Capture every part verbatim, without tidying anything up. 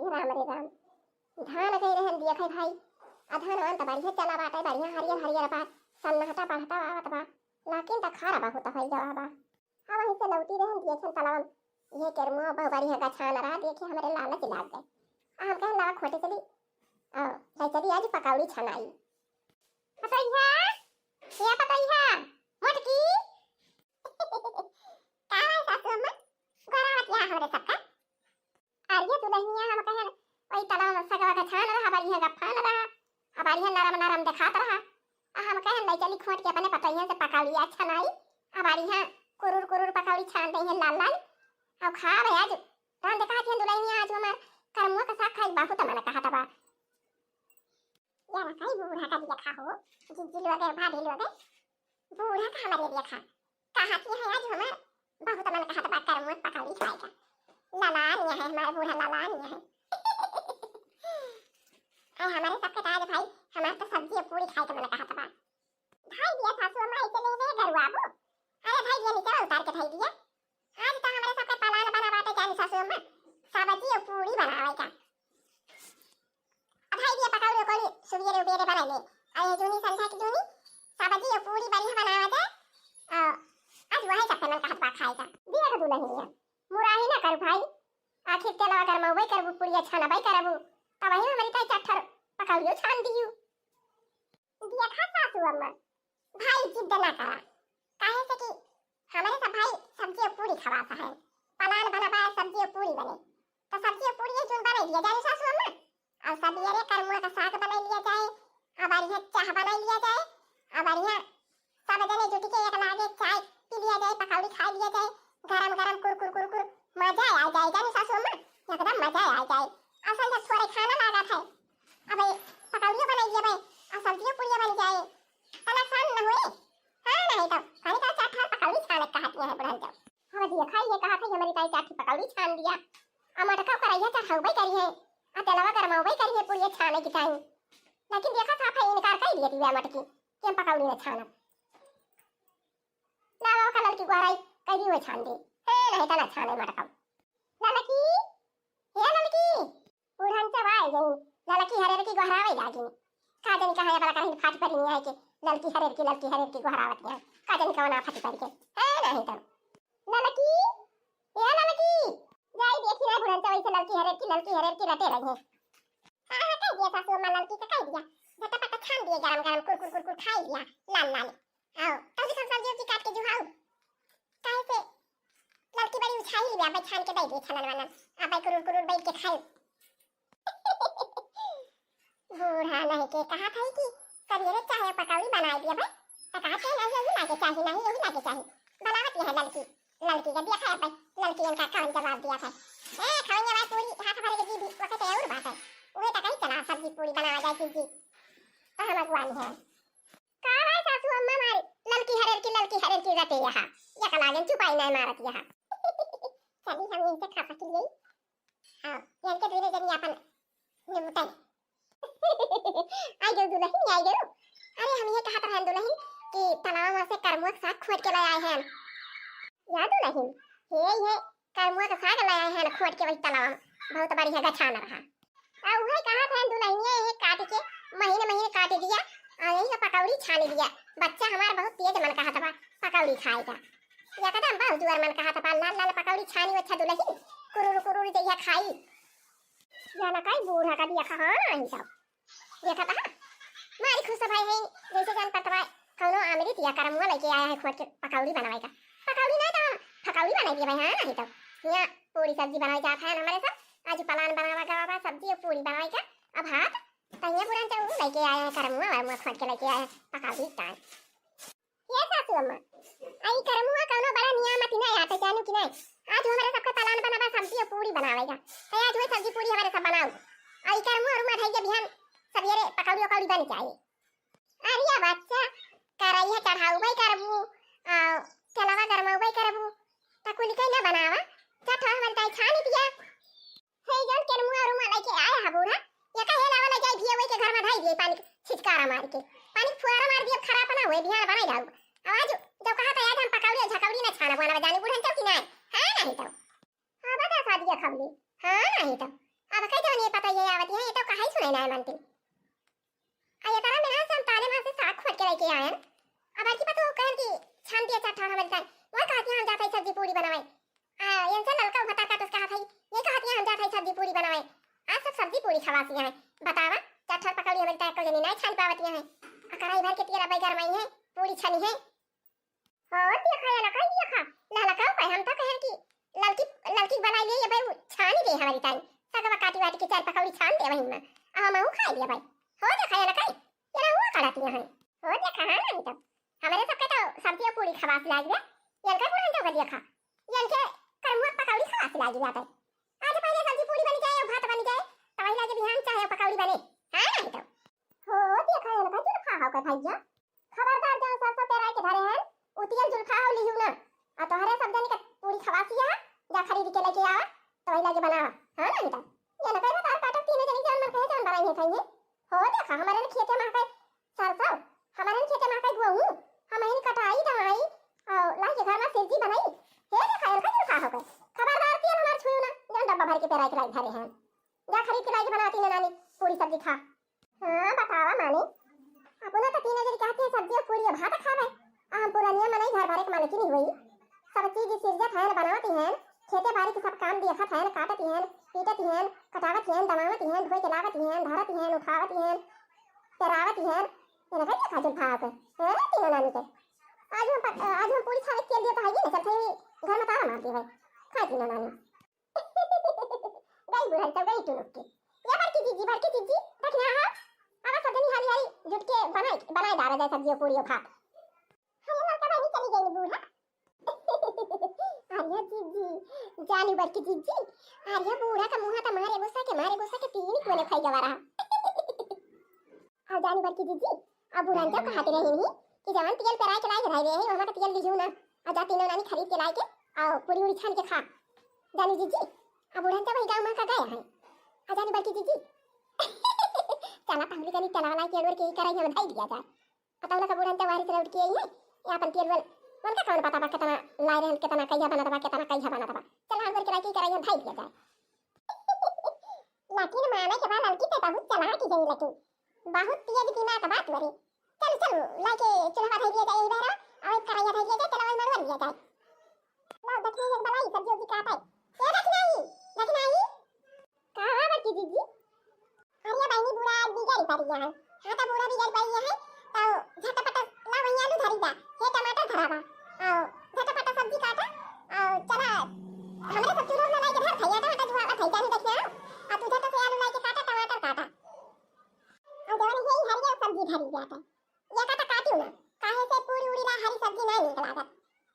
राम रे राम, धान गई रहन दिया खाई भाई, आ धान वान त बढ़िया चला बाटे, बढ़िया हरियर हरियर बा, सन्नाटा बढ़ता आवत बा, लेकिन त खारा बहुत होइ गवा बा। अब वहीं से लौटी रहन दिया छन तलावन, ये केरमुआ बहु बढ़िया गछान रहा, देखे हमरे लालच लाग गए। आ हम कहन लावा खोटे चली, आ, ले चली आज पकौड़ी छनाई। पतैया, ये पतैया, मोटकी। का है सासू अम्मा? गोरावत यहाँ हमरे सबका। अरे दुलहिनिया, हम कहन, वही तलाव में सगवा का छान रहा, बढ़िया गफान रहा, आ बढ़िया नरम नरम देखात रहा। आ हम कहन, ले चली खोट के अपने पतैया से पकौड़ी अच्छा नाई, आ बढ़िया कुरुर कुरुर पकौड़ी छान दे हैं लाल लाल। आ खाब आज, राम देखा थी दुलहिनिया, आज हमार करमुआ का साग खाई बहुत मन कहत बा। यार, कई बूढ़ा का दिया खा हो, जीजी लोग, भाभी लोग, बूढ़ा का हमारे दिया खा। कहा थी है आज हमार बहुत मन कहत बा करमुआ पकौड़ी खाए का। ललानिया है हमार बूढ़ा, ललानिया है। अरे हमारे सबके ताज भाई, हमार तो सब्जी और पूरी खाए के मन कहत बा। भाई दिया सासू अम्मा, ऐसे ले ले गरुआबू। अरे भाई दिया नीचे उतार के भाई दिया। आज तो हमारे सबके पलान बना बाटे जानी सासू अम्मा, सब्जी और पूरी बनावे का। अब भाई दिया पकौड़ी उकौड़ी सुबेरे उबेरे बनाई ले। अरे जूनी संध्या की जूनी सब्जी और पूरी बढ़िया बनावा जाए। आ, आज वही सबके मन कहत बा खाए का। दिया का दुलहिनिया, मुराही ना करू भाई, आखिर तेलवा गरमउबे करबू, पुड़िया छानबे करबू, तब वही हमारी ताई चार ठर पकौड़ियो छान दियू। देखा सासू अम्मा, भाई जिद ना करा, काहे से कि हमारे सब भाई सब्जी और पूरी खवाता है, पलान बना पाए सब्जी और पूरी बने, तो सब्जी और पूरी एक जून बनाई लिया जाए सासू अम्मा, और सबियरे करमुआ का साग बनाई लिया जाए, और बढ़िया चाह बनाई लिया जाए, और बढ़िया सब जने जुट के एक लागे चाय पी लिया जाए, पकौड़ी खा लिया जाए, गरम गरम कुरकुर कुरकुर, मजा आ जाए जानी सासू अम्मा, एकदम मजा आ जाए। असल जब थोड़े खाना लागत है, अब पकौड़ियों बनाई लेबे, आ सब्जियों पूड़िया बन जाए, तला सान न हुए। हाँ नहीं तो, खाली का चार ठार पकौड़ी छाने कहत है बुढ़न जाओ। हम दिया खाई है, कहा था हमारी ताई चार ठी पकौड़ी छान दिया, आ मटका करैया चढ़ाउबे करी है, आ तेलवा गरमाउबे करी है पूड़िया छाने की टाइम, लेकिन देखा साफ है इनकार कर दिया दिया मटकी कि हम पकौड़ी न छानब। लावा का ललकी गोहराई, कह दी हुए छान दे। हे, नहीं तो ना छाने मटका। ललकी, हे ललकी। बुढ़न चबाए गई। ललकी हरेर की गोहरावे लागी। का जानी कहाँ वाला कहीं फाट पड़ी नहीं है कि ललकी हरेर की, ललकी हरेर की गोहरावत है। का जानी कौन आफत पड़ के। हे, नहीं तो। ललकी, हे ललकी। जाई देखी ना बुढ़न चबाई से ललकी हरेर की, ललकी हरेर की रटे रही है। हाँ, हाँ, कह दिया सासू अम्मा ललकी का कह दिया। झटापट छान दिए गरम गरम कुरकुर कुरकुर खाई लिया। लाल लाल। आओ, तब सब सब्जी उब्जी काट के जुहाऊ। काहे से ललकी बड़ी उछाई लिया, अबै छान के दे दे छनन वनन। अबै कुरुर कुरुर बैठ के खाई। बूढ़ा नहीं के कहा था कि सवेरे चाहे पकौड़ी बनाए दिया भाई। तो कहा थे नहीं यही लागे चाही, नहीं यही लागे चाही। बनावत यह ललकी, ललकी का दिया खाए भाई। ललकी इनका कौन जवाब दिया था। ए, खाएंगे भाई पूरी, हाथ भरे के जी भी, वो कहते और बात है। वही तो कहीं चला सब्जी पूरी बनावा जाए जी। तो हम अगुवानी है। का भाई सासू अम्मा मारी, ललकी हरेर की, ललकी हरेर की रटे यहाँ। या का लागन चुपाई नहीं मारत यहाँ। चली हम इनसे खा सकी यही। हाँ, इनके दूरे जनी अपन निपटाई। आई गयो दुलहिन, आई गयो। अरे हम ये कहत रहन दुलहिन कि तलाव में से करमुआ के साग खोट के ले आए हैं। या दुलहिन, हे ये करमुआ के साग ले आए हैं खोट के वही तलाव में। बहुत बढ़िया गछान रहा। आ उहे कहत हैं दुलहिनिया ये काट के महीने महीने काट दिया। आ यही से पकौड़ी छान लिया। बच्चा हमार बहुत तेज मन कहत बा पकौड़ी खाए का। एकदम बहुत जुआर मन कहत बा लाल लाल पकौड़ी छानी अच्छा दुलहिन। कुरुर कुरुर जइया खाई। जाना काई बूढ़ा का दिया खा, हाँ, नहीं सब। देखा था? मारी खुश तो भाई है, जैसे जान पटवा कौनो अमृत या करमुआ लेके आया है खोट के पकौड़ी बनावे का। पकौड़ी ना तो हम पकौड़ी बनाई दिए भाई, हाँ, नहीं तो। यहाँ पूरी सब्जी बनाई जात है हमारे सब। आज पलान बनावा गवा बा, सब्जी और पूरी बनावे का। अब हाथ तहिया पुरान तो लेके आया है करमुआ, वरमुआ खोट के लेके आया है पकौड़ी टाइम। ये सासू अम्मा, आई करमुआ कौनो बड़ा नियामत ही नहीं आटे, जानू कि नहीं? आज हमारे सबके पलान बना बा सब्जी और पूरी बनावे का। तो आज वही सब्जी पूरी हमारे सब बनाऊ। आई करमुआ रुमा धइया बिहान सवेरे पकौड़ी उकौड़ी बन जाए। अरे बच्चा, करैया चढ़ाउबे करबू, आ, चलवा गरमाउबे करबू, त कुल के न बनावा, चट हमारी ताई छानी दिया। हे जौन केरमुआ उरमुआ लेके आया है बूढ़ा, ये कहे लावा ले जाई भिया वही के घर में धाई दिए पानी के छिचकारा मार के, पानी के फुहारा मार दिए, खराब ना हुए, बिहान बनाई जाऊ। अब आज जब कहा था आज हम पकौड़ी और झकौड़ी ना छाना बनावा जाने बूढ़न चौकी ना है, हाँ नहीं तो। हाँ बता सादिया खबली, हाँ नहीं तो। कई जवन ये पता ये आवत है, ये तो कहाई सुने ना मानती। आ ये तरह में ना से हम ताले माँ से साग खोट के लेके आए हैं। अब की पता कहन कि छान दिया चार ठा हमारे ताई। वो कहती हैं हम जात है सब्जी पूरी बनावे। आ इनसे ललका भता काट उसका हाथ है। ये कहती हैं हम जात है सब्जी पूरी बनावे। आज सब सब्जी पूरी खवासी हैं। बतावा, चार ठा पकौड़ी हमारे ताई को जनी नहीं छान पावती हैं। आ कढ़ाई भर के तेल अब गरमाई है, पूरी छनी है। हो देखा या लकाई देखा, ललका पे हम तो कहे कि ललकी, ललकी बनाई ले, ये भाई छानी दे हमारी ताई। सगवा काटी वाटी के चार पकौड़ी छान दे वहीं में। आ हम हूँ खाई लिया भाई। हो देखा या लकाई, ये ना हुआ कड़ाती हैं। हो देखा, हाँ नहीं तो हमारे सबके तो सब्जी और पूरी खवास लाग गया। ये ललका पूरा तो देखा, ये ललके करमुआ पकौड़ी खवास लाग गया। आज पहले सब्जी पूरी बन जाए और भात बन जाए, तो वही लागे बिहान चाहे पकौड़ी बने। हाँ नहीं तो। हो देखा या लकाई, जुल्फा हो के भैया। खबरदार, जौन सरसों पेराई के धरे हैं, उ तियल जुल्फा हो लिहू ना। आ तोहरे सब जनी के पूरी खवासी है, जा खरीद के लेके आवा, तो वही लागे बनावा। हाँ ना बेटा, ये ना कहे तार काटब तीनों जनी जौन मन कहे जौन बनाई है खाइए। हो देखा, हमारे ने खेते में कहे सरसों, हमारे ने खेते में कहे गेहूं, हम ही कटाई दवाई, और लाई के घर में सब्जी बनाई। हे देखा, इनका जुल्फा हो गए। खबरदार, तियल हमार छुई ना, जौन डब्बा भर के पेराई के लाई धरे हैं। जा खरीद के लाई के बनाती ना नानी, पूरी सब्जी खा। हाँ, बतावा माने, अपना तो तीनों जनी कहती हैं सब्जी और पूरी और भात खावे। आ हम पुरनिया मनई घर भरे के मालकिन हुई। सब चीज सिरजत हैं, बनावत हैं, खेते बाड़ी के सब काम देखत हैं, काटत हैं, पीटत हैं, कटावत हैं, दमावत हैं, ढोई के लावत हैं, धरत हैं, उठावत हैं, पेरावत हैं। ये ना कहिए खा जुल्फा के, हैं, तीनों नानी के। आज हम प-, आज हम पूरी खावे के तेल दिया तो है ही ना, चल, फिर घर में ताला मार दिए भाई। खा तीनों नानी। गई बुढ़न सब गई टुनुक के। या बड़की जीजी, बड़की जीजी, दखिना हो। अब सब जनी हाली हाली जुट के बनाए, बनाए डाला जाए सब्जी और पूरी और भात। अरे लड़का बहनी चली गई बूढ़ा। अरे जीजी, जानी बड़की जीजी, अरे बूढ़ा का मुँह तो मारे गुस्सा के, मारे गुस्सा के तीन कोने खाई गवा रहा। आ जानी बड़की जीजी, आ बुढ़न जब कहत रही कि जवन तियल पेराई के लाई के धरे है, ओमा के तियल लिहू ना। आ जा तीनों नानी खरीद के लाई के, आ पूरी उरी छान के खा। जानी जीजी, आ बुढ़न जब वही गाँव में का गए हैं। आ जानी बड़की जीजी, चला पहली कनी चला लाई के अलवर के ही कराई हम धई दिया जाए। आ तौला का बुढ़न जब वारी से लौट के आई है, ये अपन तियल वल, उनका कौन पता बा कितना लाई रहन, कितना कहिया बनत बा, कितना कहिया बनत बा। चला अलवर के लाई के ही कराई हम धई दिया जाए। लेकिन माने के बाद लड़की तो बहुत चालाक ही गई, लेकिन बहुत तेज दिमाग का बात बरे। चल, चल, लाके चूल्हा धर दिया जाए, इधर आ, और एक कढ़ाइया धर दिया जाए, चलो, वही मड़वा लिया जाए। लो, दखिनाई एक दवाई, सब्जी उब्जी काटे। ए, दखिनाई, दखिनाई। का हुआ बड़की जीजी? अरे बहनी, बूढ़ा आज बिगड़ पड़ी है। हाँ, तो बूढ़ा बिगड़ पड़ी है, तो झटपट ला वही आलू धरी बा, हे टमाटर धरा बा, आओ, झटपट सब्जी काटा, आओ, चला, हमरे सब चूल्हा में लाइके धर, भैया टमाटर धुआवत है, जानी दखिना, आ तू झट से आलू लाइके काटा, टमाटर काटा। और जवन है हरियर सब्जी धरी जाता। या का तो काटियो ना, काहे से पूरी उड़ी ला हरी सब्जी ना नीक लागत।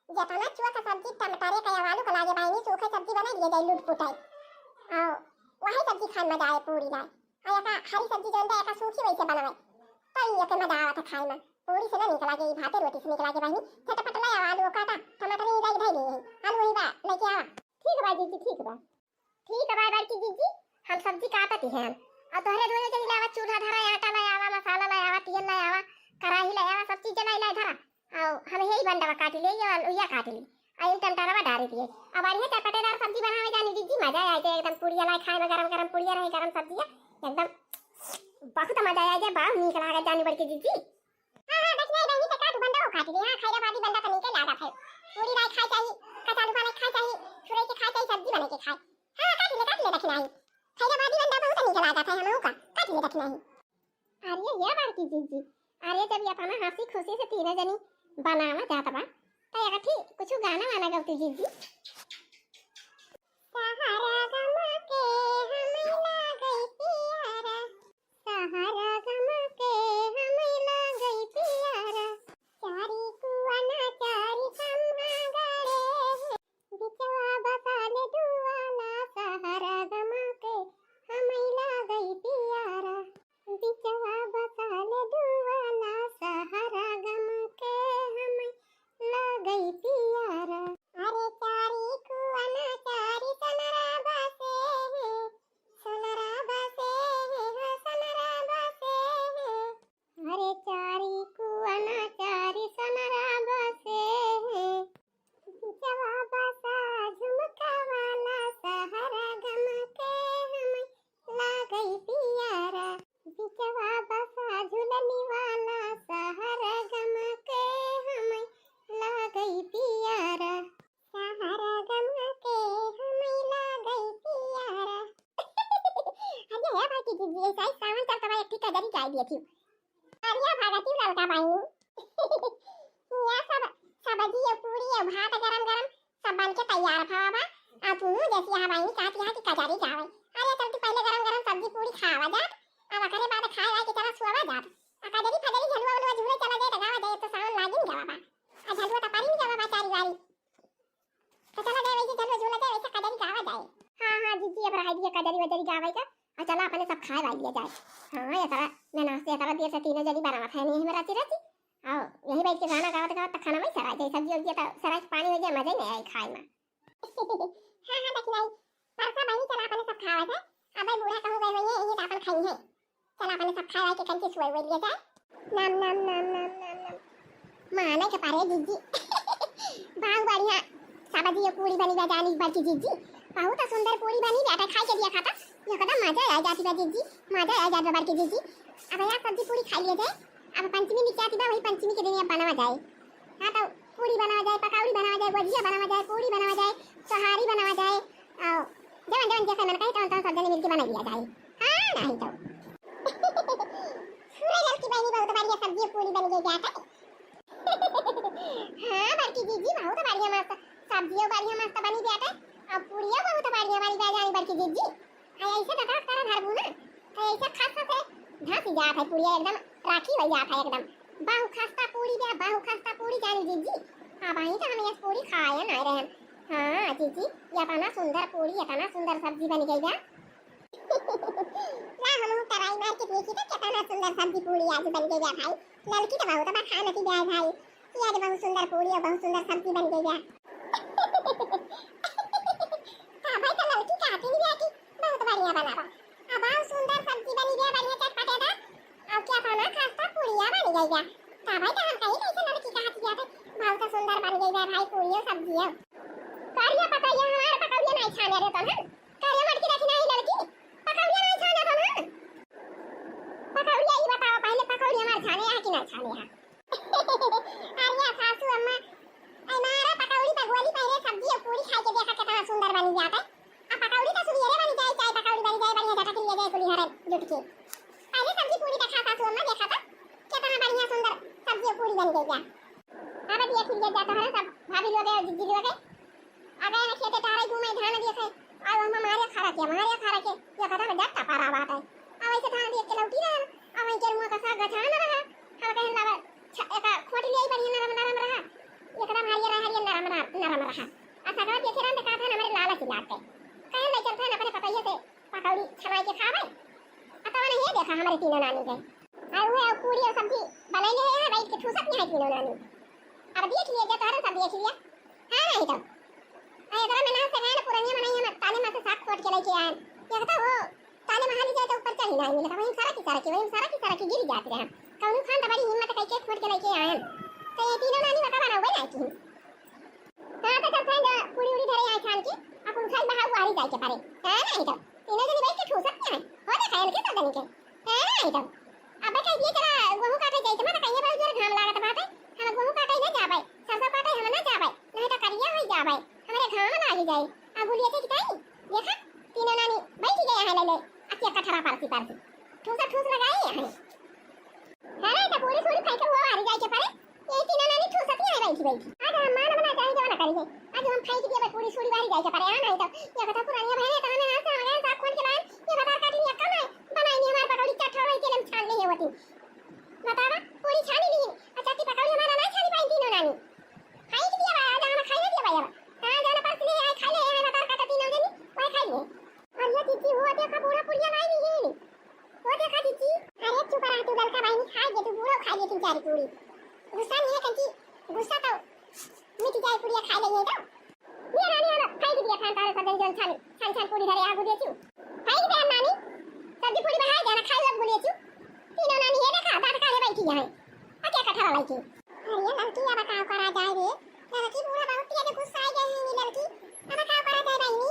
जतना चुआ का सब्जी टमाटरे का या आलू का लागे बहिनी, सूखे सब्जी बना दिए जाए लूट पुटाई। आओ, वही सब्जी खान मजा आए पूरी ला। आ या का हरी सब्जी जौन बा, या का सूखी वैसे बनावे। तो ये के मजा आवत है खाए में। पूरी से ना नीक लागे, ई भाते रोटी से नीक लागे बहिनी। झटपट ले आवा, आलू काटा, टमाटर ही लाइके धई लिए है। आलू वही बा, लेके आवा। ठीक बा जीजी, ठीक बा। ठीक बा बड़की जीजी, हम सब्जी काटत ही हैं। और तोहरे दोनों जनी लावा, चूल्हा धरा, आटा ले आवा, मसाला ले आवा, तेल ले आवा, कढ़ाई ले आवा, सब चीज लाई लाई धरा। और हम यही बंडवा काट ले, ये वाला, ये काट ली। और इन टमाटरवा डाल दिए। अब बढ़िया चटपटेदार सब्जी बनावे जानी जीजी, मजा आ जाए एकदम। पुड़िया लाई खाए में, गरम गरम पुड़िया रहे, गरम सब्जिया, एकदम बहुत मजा आ जाए। बाहु नीक लागे जानी बड़की जीजी। हाँ, हाँ, दखिनाई बहिनी से काटू, बंडा वो काट ले। हाँ, खैराबादी बंडा तो नीके लागत है। पूरी लाई खाए चाही, कचालू पालक खाए चाही, सुरई के खाए चाही, सब्जी बने के खाए। हाँ, काट ले, काट ले दखिनाई। खैराबादी बंडा बहुत नीक लागत है, हमहू का। काट ले दखिनाई। अरे ये बड़की जीजी, अरे जब ये अपना हंसी खुशी से तीनों जनी बनावा जात बा, तो एक ठी कुछ गाना वाना गवती जीजी। सहारा गमा के हमें लागई पियारा, सहारा गमा के हमें लागई पियारा, चारी कुआना चारी खम्हा गड़े हैं, बिचवा बसाले दुआला, सहारा गमा के हमें लागई पियारा, बिचवा बसाले दुआला, सहारा गमा के हमें लागई पियारा। अरे चारी कुआना चारी सनरा बस दीदी, ऐसा ही सावन चलता बा, एक ठे कजरी गाय दिया थी। अरे भागती ललका बहिनी। यहाँ सब सब्जी और पूरी और भात गरम गरम सब बन के तैयार भवा बा। आ तू जैसी यहाँ बहिनी कहती है कि कजरी गावे। अरे चल तू पहले गरम गरम सब्जी पूरी खावा जात, अब ओकरे बाद खाए आए के तरह सोवा जात। आ कजरी फजरी झलुआ उलुआ झूले चला जाए तो गावा जाए, तो सावन लागिन गवा बा। आ झलुआ तो परी गवा बा चारी वारी। तो चला जाए वैसे झलुआ झूला जाए, वैसे कजरी गावा जाए। हाँ, हाँ, जीजी, अब रह दिया कजरी वजरी गावे का। आ चला अपने सब खाए वाई लिया जाए। हाँ, ये तरह मैं नाश्ते तरह दिए से तीनों जनी बनावत है, नहीं में राती राती। आओ, यही बैठ के गाना गावत गावत खाना में सराय जाए, सब्जी उब्जी तो सराय से पानी हो जाए, मजा ही नहीं आए खाए में। हाँ, हाँ, बकलाई। परसा बहिनी चला अपने सब खावा जाए। अब बूढ़ा कहूँ गए होइए, यही तो अपन खाई है। चला अपने सब खाए के कंची सुअर हुए लिए जाए। नम, नम, नम, नम, नम, नम। माने के पारे जीजी। बहुत बढ़िया सब्जी और पूरी बनी बा जानी बड़की जीजी। बहुत सुंदर पूरी बनी बेटा, खाई के दिया खाता। एकदम मजा आ जाती बा जीजी, मजा आ जाती बा बड़की जीजी। अब यार सब्जी पूरी खाई लिया जाए। अब पंचमी निकल आती बा, वही पंचमी के दिन ये बनावा जाए। हाँ तो पूरी बनावा जाए, पकौड़ी बनावा जाए, गुजिया बनावा जाए, पूरी बनावा जाए, सोहारी बनावा जाए। और जवन जवन जैसे मन कहे तवन तवन सब जने मिलके बना लिया जाए। हाँ, नहीं तो। सूरज की बहनी बहुत बढ़िया सब्जी पूरी बन गई जाता। हाँ, बड़की जीजी, बहुत बढ़िया मस्त सब्जियों बढ़िया मस्त बनी जाता। अब पूरियों बहुत बढ़िया बनी बा जानी बड़की जीजी। आ, ऐसे तो का करा धरबू ना, तो ऐसे खस्ता से धंस जात है पूरिया, एकदम राखी हो जात है एकदम। बहु खस्ता पूरी बा, बहु खस्ता पूरी जानी जीजी। अब आई तो हम ये पूरी खाए ना रहे। हाँ जीजी, ये इतना सुंदर पूरी, इतना सुंदर सब्जी बन गई बा। ला हम कराई मार के देखी तो कितना सुंदर सब्जी पूरी आज बन गई बा भाई। ललकी तो बहुत बा खाना थी बा भाई। ये आज बहुत सुंदर पूरी और बहुत सुंदर सब्जी बन गई बा। का भाई तो ललकी कहती नहीं बा कि बहुत बढ़िया बना बा। अब बहुत सुंदर सब्जी बनी बा, बढ़िया चटपटेदार। अब क्या खाना खस्ता पूरिया बन गई बा। का भाई तो हम कहीं कैसे ललकी कहती बा, बहुत सुंदर बन गई बा भाई पूरी और सब्जी है। करिया पकौड़िया हमार पकौड़िया नहीं छाने रे तोहन। करिया मटकी रखी नहीं ललकी। पकौड़िया नहीं छाने तोहन। पकौड़िया ई बताओ पहले पकौड़ी हमार छाने है कि नहीं छाने है? अरे सासू अम्मा, हमारा पकौड़ी पर गोली पहले सब्जी और पूरी खाई के देखा कितना सुंदर बनी जाता है। आ पकौड़ी तो सुबेरे बनी जाए, चाय पकौड़ी बनी जाए, बढ़िया झटक लिए जाए कुली हरे जुट के। पहले सब्जी पूरी देखा सासू अम्मा देखा था, कितना बढ़िया सुंदर सब्जी और पूरी बन गई है। अब देखिए जाता है सब भाभी लोग हैं, दीदी लोग हैं। अब ना खेते तारे घूमे धान देखे, अब हम हमारे खा रखे, हमारे खा रखे, ये कथा में जब टपा रहा बात है। अब ऐसे धान देख के लौटी रहा, अब वहीं के मुँह का साग गछान रहा, हम कहें लावा, छ-, एका खोट लिया ही बढ़िया नरम नरम रहा, एकदम हरियर हरियर नरम नरम, नरम रहा। आ सगवा देखे रहन तो कहा था हमारे लाला चिल्लाते, कहें ले चलते हैं अपने पतैया से पकौड़ी छनाई के खावे, आ तब नहीं देखा हमारे तीनों नानी के। आ उहे अब पूरी और सब्जी बनाई ले है, बैठ के ठूसत नहीं है तीनों नानी। अब देख लिया, जब तोहरे सब देख लिया। हाँ, नहीं तो। आ एकरा में ना से गए ना पुरनिया बनाई, हम ताले में से साग खोट के लेके आए। ये तो वो ताले में हाली जाए तो ऊपर चढ़ी ना मिले, वहीं सारा की सारा की, वहीं सारा की सारा की गिर जाते रहे। कौनो खान तो बड़ी हिम्मत कई के खोट के लेके आए। तो ये तीनों नानी बता बना हुए ना की। हाँ, तो चल फ्रेंड, पूरी उड़ी धरे आए छान के, अपन खाई बहाऊ आरी जाए के परे। हाँ, नहीं तो। तीनों जनी बैठ के ठूसत क्या है? हो देखा, इनके सब जनी के। हाँ, नहीं तो। अबे कह दिए चला, गेहूं काटे जाई, तुम्हारा कहिए बहुत जोर घाम लागत बाटे। हम गेहूं काटे ना जाबे, सरसों काटे हम ना जाबे, नहीं तो करिया हो जाबे, हमरे घाम लागी जाई। आ गुलिया के किताई, देखा, तीनों नानी बैठ गए हैं ले ले, अतिया कठरा परसी परसी। ठूसा ठूस लगाई है। अरे, तो पूरी सूरी खाई के वो हारी जाए के परे। ये तीनों नानी ठूसत ही है बैठी बैठी। आज हम मान बना चाहे जो ना करी है। आज हम खाई के दिया पूरी सूरी वाली जाए के परे, हाँ, नहीं तो। ये कथा पुरानी है, तो हमें हाथ से हमारे साथ खोल के लाए। ये बता काटी नहीं, कम है। बनाई नहीं हमारे पकौड़ी, चट हो रही, तेल में छान नहीं है होती। बतावा, पूरी छानी नहीं। अच्छा, की पकौड़ी हमारा ना छानी पाई तीनों नानी। खाई के दिया भाई, आज हम खाई ना दिया भाई अब। हाँ, जाना पास ले आए, खा ले, ये बता काटा तीनों जनी, वही खाई ले। और ये दीदी, वो देखा बूढ़ा पुड़िया लाई नहीं है। वो देखा दीदी। अरे चुप रहा तू ललका बहिनी, खा गए तू, बूढ़ो खा गए तू चारी पूरी। गुस्सा नहीं है कंची, गुस्सा तो मिट जाए, पुड़िया खा लेंगे तो। ये रानी वाला खाई दिया खान तारे सब जन छान छान छान पूरी धरे आगू देती हूँ। खाई गए नानी, सब्जी पूरी बहार जाना, खाई अब बोले तू। तीनों नानी ये देखा, दांत काले बैठी है। आ क्या कठरा लाई की? अरे लड़की अब का करा जाए रे? लड़की बूढ़ा बहुत तेज गुस्सा आ गए हैं ये लड़की। अब का करा जाए बहिनी?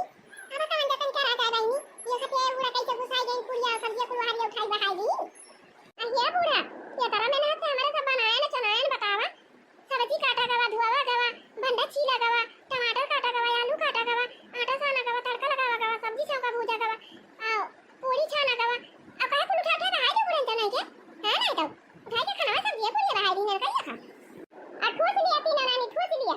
अब कौन जतन करा जाए बहिनी? ये सब ये बूढ़ा कैसे गुस्सा आ गए, पूरी सब्जी कुल हारी उठाई बहाई दी। अरे बूढ़ा, ये तरह में ना से हमारे सब बनाए ना चनाए ना बतावा। सब्जी काटा गवा, धुआवा गवा, भंडा छीला गवा, टमाटर काटा गवा, आलू काटा गवा, आटा साना गवा, तड़का लगावा गवा, सब्जी चौका भूजा गवा, आ, पूरी छाना गवा। उठाई के खाना सब ये पूरी बहाई दी ना कहिया खा। आ ठूस लिया तीनों नानी, ठूस लिया।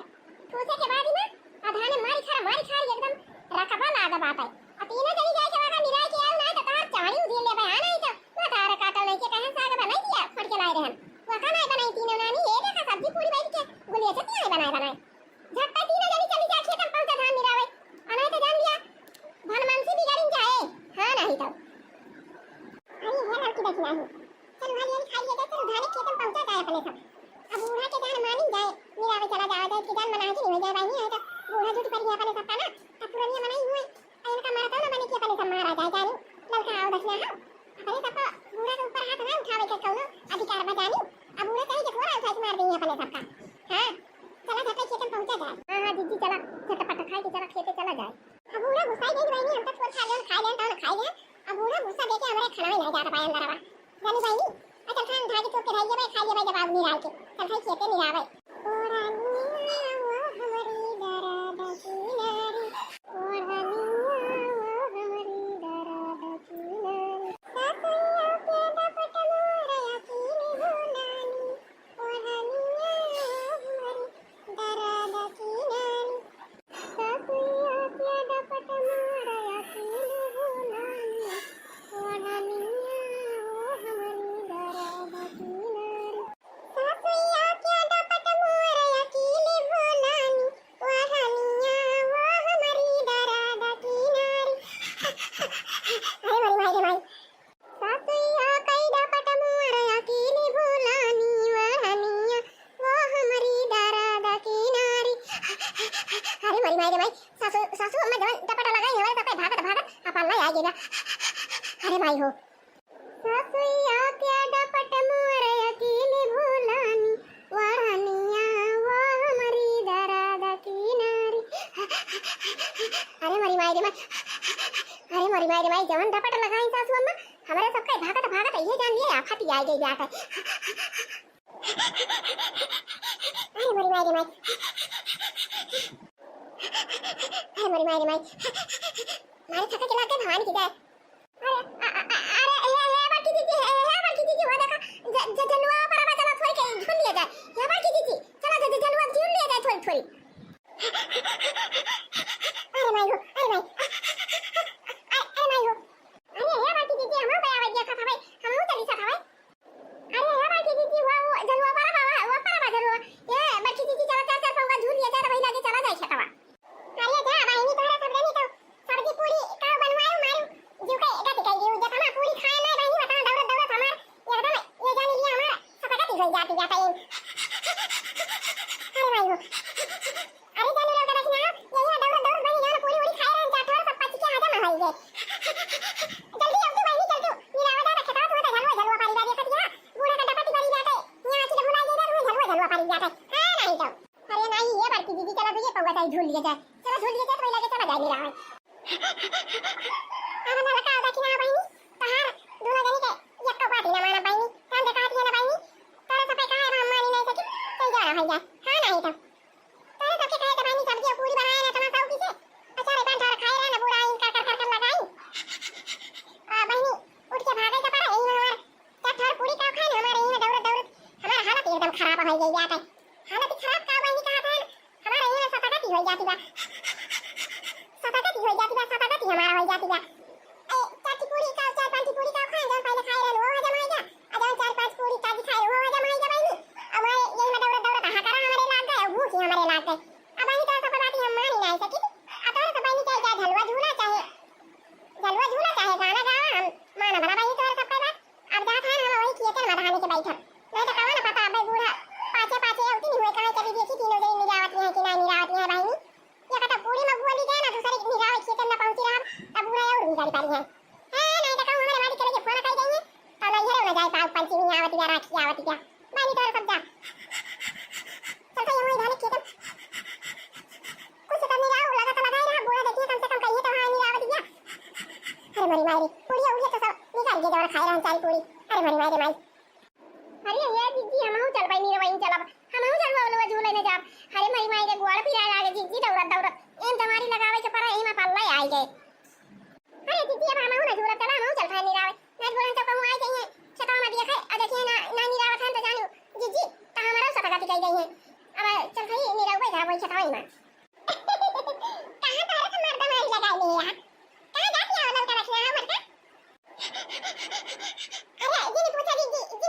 ठूसे के बाद ही ना, आ धाने मारी खार, मारी खार एकदम रकबा लाग बाटे। आ तीनों जनी जाए के वादा निराय के आऊ ना, तो तहार चाड़ी उधेड़ लेबे, आ नहीं तो, वो तार काटल नहीं के कहन साग बनाई दिया, फट के लाए रहन। वो का नहीं बनाई तीनों नानी, ये देखा सब्जी पूरी बैठ के, गुलिया चटनी आई बनाए बनाए। झट्टा तीनों जनी चली जा खेतन पहुंचा धान निरावे। आ नहीं तो जान लिया, भनमानसी बिगाड़िन जाए। हाँ नहीं तो। अरे हे लड़की देखी नहीं। चल उधार लिया खाई लिया, चल उधारे खेतन पहुंचा जाए अपने सब। अब बूढ़ा के जान मानी जाए, निरावे चला जाए, जाए के जान मना के नहीं हो जाए, बहनी है तो बूढ़ा झूठ पड़ी है अपने सब का ना। तब पुरनिया मनाई हुए, आ इनका मरता ना बने कि अपने सब मारा जाए, जानी। ललका आओ दक्षिणा हो। अपने सबका बूढ़ा के ऊपर हाथ ना उठावे के कौनो अधिकार बा जानी। अब बूढ़ा कहीं के थोड़ा उठा के मार देंगे अपने सबका। हाँ, चला झटक खेतन पहुंचा जाए। हाँ, हाँ, जीजी चला, झटपट खाए के चला, खेते चला जाए। अब बूढ़ा गुस्सा ही गई बहनी, हम तो थोड़ा खा लेन, खा लेन, तब खा लेन। अब बूढ़ा गुस्सा देके हमरे खाना में नहीं जाता पाए अंदर आवा। जानी बहनी, आ चल खान उठा के चुप के रहिए भाई, खा लिए भाई, जब आग निराल के। चल भाई खेते निरावे। ओ रानिया, ओ हमरी दर्द की नारी। ओ रानिया, ओ हमरी दर्द की नारी। सासुया के डपट मोर अकेले हो नानी। ओ रानिया, ओ हमरी दर्द की नारी। सासुया के डपट मोर अकेले हो नानी। ओ रानिया, ओ हमरी दर्द की नारी। सासुया के डपट मोर अकेले हो नानी। ओ रानिया, ओ हमरी दर्द की नारी। अरे मोरी माई रे माई। सासुया कई डपट मोर अकेले हो नानी, ओ रानिया, ओ हमरी दर्द की नारी। अरे मोरी माई रे माई, सासू, सासू अम्मा जवन डपट लगाई हमारे सबके भागत भागत अपन लाई आ गया। अरे माई हो। सासुया के डपट मोर अकेले हो नानी, ओ रानिया, ओ हमरी दर्द की नारी। अरे मोरी माई रे माई, अरे मोरी माई रे माई, जवन डपट लगाई सासू अम्मा, हमरे सबके भागत भागत ये जान लिए आफत ही आ गई बात है। अरे मोरी माई रे माई। अरे मोरी माई रे माई। मारे थका के लागे भवानी की जय। अरे, अ, अ, अ, अरे, हे, हे बड़की जीजी, हे, हे बड़की जीजी, हो देखा, ज-, ज-, जलुआ पर आवा, चला थोड़ी के झूल लिया जाए। हे बड़की जीजी, चला ज-, ज-, जलुआ झूल लिया जाए थोड़ी, थोड़ी। अरे माई हो, अरे माई। अ-, अरे माई हो। अरे, हे बड़की जीजी, हमहू गया भाई, देखा था भाई, हमहू चली सा था भाई। अरे, हे बड़की जीजी, वो, वो जलुआ पर आवा, वो पर आवा जलुआ। हे बड़की जीजी, चला चार, चार पौवा झूल लिया जाए, तो वही लागे चला जाए खेतवा। अरे जा बहिनी, तोहरा सब जनी तो सब्जी पूरी का बनवाए मारू, जीव के गति कई दियो। जब हमार पूरी खाए ना बहिनी, बता दौड़त दौड़त हमार एकदम ये जान लिया हमार सतगति हो जाती जाता है। अरे माई हो। अरे जान लो दादा ना, ये ये दौड़त दौड़त बहिनी जान पूरी उरी खाए रहन जात हो, सब पच के हजम हो गए। जल्दी आओ तू बहिनी, चल तू। निरावा जा खेतवा, तू तो झलवा झलवा पारी बारी खतिया। बूढ़ा का डपटी बारी जाते। यहाँ की भुला गई, झलवा झलवा पारी जाते। हाँ नहीं तो। अरे नाही, ये बड़की जीजी, चला तो ये पौवा चाहे झूल लिया जाए, चला झूल लिया जाए, तो लगे चला जाए मेरा। अब ना लगा होगा कि ना बहिनी, तहार दोनों जनी के यक्को बात ही ना माना बहिनी, काम देखा है ना बहिनी, तोरे सब पे कहा है, हम मानी नहीं सकी, चल जा रहा है जा, हाँ नहीं तो। तोरे सब के कहे तो बहिनी, सब्जी पूरी बनाए ना, तना साउ पीछे, अचार पान ठार खाए रहे ना, बूढ़ा इनका कर कर कर लगाई। आ बहिनी, उठ के भागे के पड़ा, यही हमार चार ठोर पूरी का खाए ना, हमारे यहाँ दौड़त दौड़त हमार हालत एकदम खराब हो गई जात है। हालत खराब का बहिनी कहत है, हमारे यहाँ सतागति हो जाती बा। सतागति हो जाती बा, सतागति हमारा हो जाती बा। ए, चार ठी पूरी का, चार पाँच ठी पूरी का खाए, जौन पहले खाए रहन, वो हजम हो जा। आ जौन चार पाँच पूरी का खाए, वो हजम हो जा बहिनी। अब हमारे यही में दौड़त दौड़त हाहाकारा हमारे लाग गए, भूख ही हमारे लाग गए। अब बहिनी तोरा सब बात हम मान ही नहीं सकी। आ तोरा सब बहिनी चाहे, चाहे झलुआ झूला, चाहे झलुआ झूला, चाहे गाना गावा, हम मानब ना बहिनी तोरा सब बात। अब जात है ना, हम वही खेतन में धाने के बैठब। नहीं तो कवा ना पता, अबे बूढ़ा पाछे पाछे अवती नहीं हुए, कहाँ चली देखी तीनों जनी निरावती हैं कि ना निरावती हैं बहिनी। ये कटा पूरी में गोली गए ना, दूसरे निरावे खेतन में पहुँची रहब, तब बूढ़ा और बिगाड़ी पारी है। हाँ, नहीं तो कहूँ हमारे मालिक के लगे फोन कर देंगे, तो नहीं है ना जाए पाऊ, पंचमी आवती या राखी आवती क्या। बहिनी तोरा सब जा। चल तो ये वही धाने खेतन। कुछ तो निराव लगा तो लगाए रहा, बूढ़ा देखिए कम से कम कहिए तो हाँ निरावती क्या। अरे मरी माई रे, पूरी उड़िया तो सब निकाल के जवन खाए रहन चारी पूरी। अरे मरी माई रे माई। अरे हे जीजी, हमहू चलबै निरवैन चलब, हमहू चलबै ओलवा झूले में जाब। अरे मरी माई रे, गोड़ पिराए लागे जीजी, दौड़त दौड़त। एम दमारी लगावे के पड़ा, एम पल्ला आई गए। अरे जीजी, अब हमहू ना झूलब, चला हमहू चलबै निरावे। ना बोलन तो कहूँ आई जाइए, खेतवा में दिया खाए, आ देखिए ना, ना अरे, जिन पूछा जी, जी,